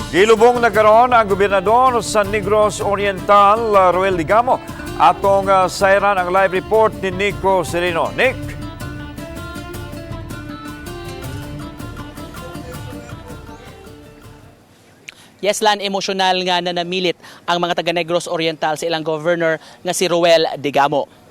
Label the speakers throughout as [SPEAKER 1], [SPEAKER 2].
[SPEAKER 1] Gilubong na karon ang gobernador sa Negros Oriental, Roel Degamo. Atong sayran ang live report ni Nico Sereno. Nick!
[SPEAKER 2] Yes, Lan, emosyonal nga nanamilit ang mga taga Negros Oriental sa ilang governor nga si Roel Degamo.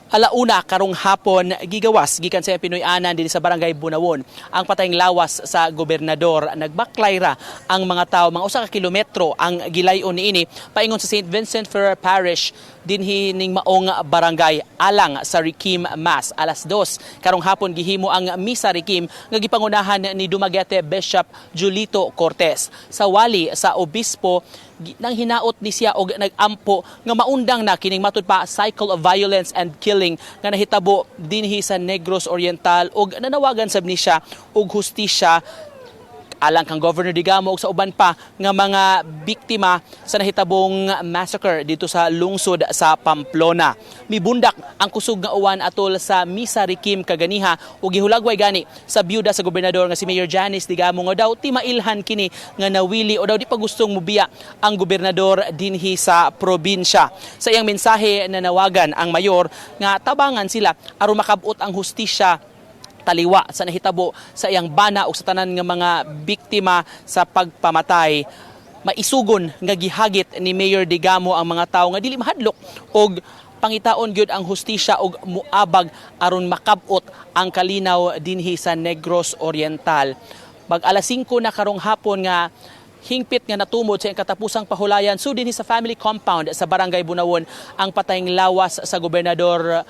[SPEAKER 2] Alauna karong hapon, gigawas gikan sa Pinoy-anan dinhi sa Barangay Bunawon ang patayng lawas sa gobernador. Nagbaklay ra ang mga tawo, mga 1 ka kilometro ang gilayon niini paingon sa St. Vincent Ferrer Parish dinhi ning maong barangay alang sa Requiem Mass. 2:00 karong hapon gihimo ang Misa Requiem nga gipangunahan ni Dumaguete Bishop Julito Cortez. Sa wali sa obispo, nang hinaot ni siya og nag-ampo nga maundang na kining matud pa cycle of violence and killing nga nahitabo dinhi sa Negros Oriental, og nanawagan sab ni siya og hustisya alang kang Governor Degamo ug sa uban pa nga mga biktima sa nahitabong massacre dito sa lungsod sa Pamplona. Mibundak ang kusog nga uwan atol sa Misa Requiem kaganiha ug gihulagway gani sa byuda sa gobernador nga si Mayor Janice Degamo nga daw timailhan kini nga nawili o daw di pa gustong mubiya ang gobernador dinhi sa probinsya. Sa iyang mensahe, nanawagan ang mayor nga tabangan sila aron makabot ang hustisya taliwa sa nahitabo sa iyang bana o sa tanan nga mga biktima sa pagpamatay. Maisugon nga gihagit ni Mayor Degamo ang mga tawo nga dili mahadlok og pangitaon gyud ang hustisya og muabag aron makab-ot ang kalinaw dinhi sa Negros Oriental. Mag alas 5 na karong hapon nga hingpit nga natumod sa iyang katapusang pahulayan so dinhi sa family compound sa Barangay Bunawon ang patayng lawas sa gobernador.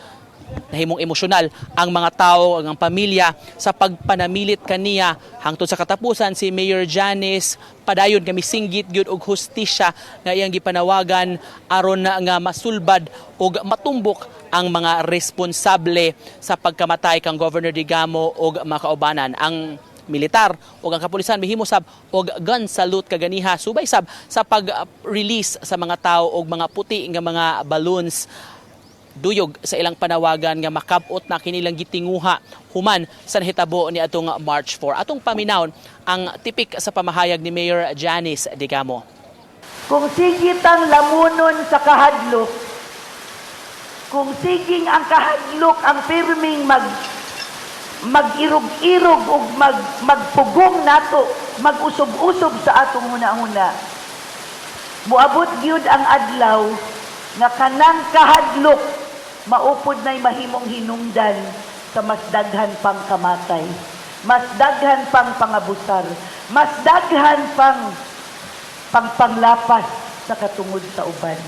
[SPEAKER 2] Nahimong emosyonal ang mga tao, ang pamilya sa pagpanamilit kaniya hangtod sa katapusan. Si Mayor Janice padayon kami singgit gyud og hustisya nga iyang gipanawagan aron na nga masulbad og matumbok ang mga responsable sa pagkamatay kang Governor Degamo og makaubanan. Ang militar o ang kapulisan mihimo sab og gun salute kaganiha subay sab sa pag-release sa mga tao og mga puti nga mga balloons, duyog sa ilang panawagan nga makab-ot na kinilang gitinguha human sa nahitabo ni atong March 4. Atong paminawon ang tipik sa pamahayag ni Mayor Janice Degamo.
[SPEAKER 3] Kung sige tang lamunon sa kahadlok, kung siging ang kahadlok ang pirming mag-irog-irog ug magpugong nato, mag-usob-usob sa atong huna-huna, moabot gyud ang adlaw nga kanang kahadlok maupod na'y mahimong hinungdan sa mas daghan pang kamatay, mas daghan pang pangabusar, mas daghan pang pangpanglapas sa katungod sa uban.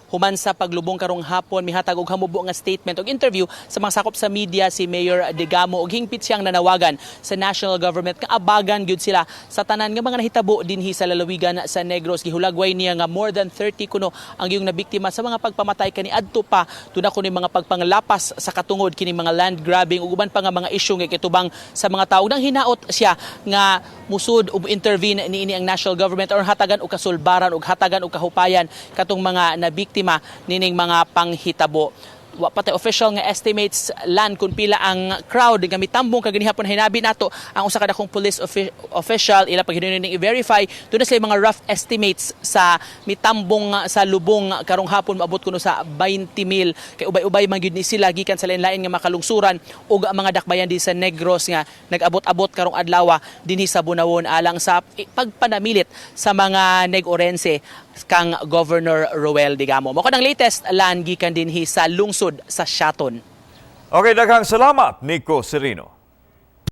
[SPEAKER 2] Human sa paglubong karong hapon, mihatag og hamubo nga statement og interview sa mga sakop sa media si Mayor Degamo og hingpit siyang nanawagan sa national government nga abagan gyud sila sa tanan nga mga nahitabo dinhi sa lalawigan sa Negros. Gihulagway niya nga more than 30 kuno ang iyong nabiktima sa mga pagpamatay kaniadto pa. Tuna kuno mga pagpanglapas sa katungod kini mga land grabbing ug uban pa nga mga isyu nga kitubang sa mga tawo. Nang hinaot siya nga musud ug intervene niini ang national government or hatagan og kasulbaran ug hatagan og kahupayan katong mga nabiktima nining mga panghitabo. Wa pa tay official nga estimates, Lan, kung pila ang crowd nga mitambong kaganihapon. Hinabi nato ang usa ka dakong police official, ila pag ning i-verify. Duna sila mga rough estimates sa mitambong sa lubong karong hapon, maabot kuno sa 20,000 kay ubay-ubay man gyud ni sila gikan sa lain-lain nga makalungsuran ug ang mga dakbayan di sa Negros nga nag-abot-abot karong adlaw dinhi sa Bunawon alang sa pagpanamilit sa mga Negorense kang Governor Roel Degamo. Mao kanang latest, Lan, gikan dinhi sa lungsod sa Siaton.
[SPEAKER 1] Okay, daghang salamat, Nico Sereno.